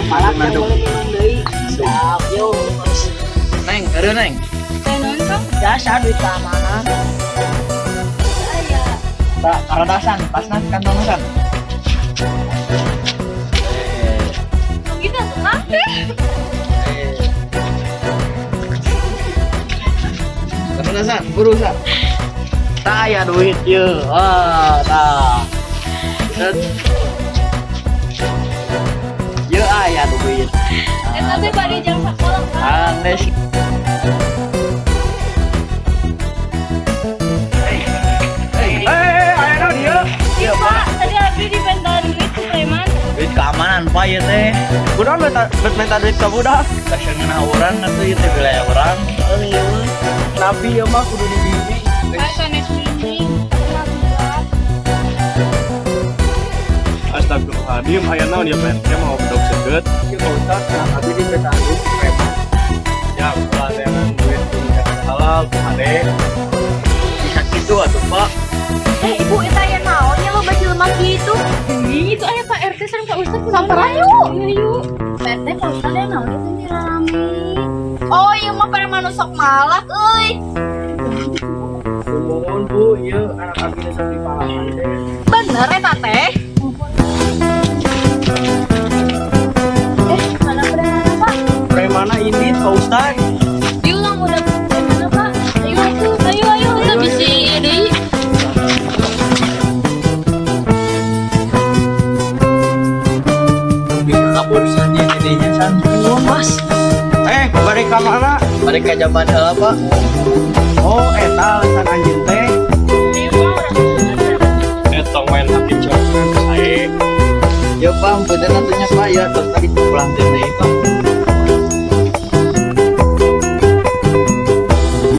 Palak yang boleh minum deui. Siap, yo. Neng, ada neng. Biasa duit keamanan. Aya. Tak karadasan, pasna kantong san. Gitu tuh Kang. Karadasan, buru san. Tak aya duit ye. Ah, tah. Set. Ye aya duit. Eta teh bade jam sakola Kang. Aneh. Eh, aya naon ieu? Iya Pak, tadi abdi dipentaan duit ku preman. Duit keamanan Pak ieu teh. Kunaon minta duit ka budak? Kasih ngeunah urang atuh ieu teh wilayah urang. Nabi ieu mah kudu dibimbing. Pak sanes bimbing. Astagfirullahaladzim, aya naon ya Pak RT mau bedog seukeut. Ieu Pak Ustad, nah abdi diminta duit ku preman. Ya, ulah neangan duit kudu halal, ade. Bisa kitu atuh Pak. Eh ibu eta aya naon nya lo baju lemah gitu. Ih, itu aya Pak RT sareng Pak Ustad samperan yuk. Iya yuk. Pak RT Pak Ustad aya naon itu nih rame. Oh, ieu mah preman nu sok malak euy. Nuhun Bu, ieu anak abdi teh sok dipalakan teh. Bener eta teh. Eh, mana preman Pak? Premana ini Pak Ustad? Diulang udah preman Pak? Ayo atuh, ayo ayo kita bisi deui. Lebih ke kabur saja gedenya san. Oh, Mas. Eh, balik ka mana? Balik ka zaman heula Pak. Oh, eta alasan anjeun teh. Eh, tong main hakim curang sae. Ya Pak, punten atuh nya Pak ya, terus tadi pulang teh deui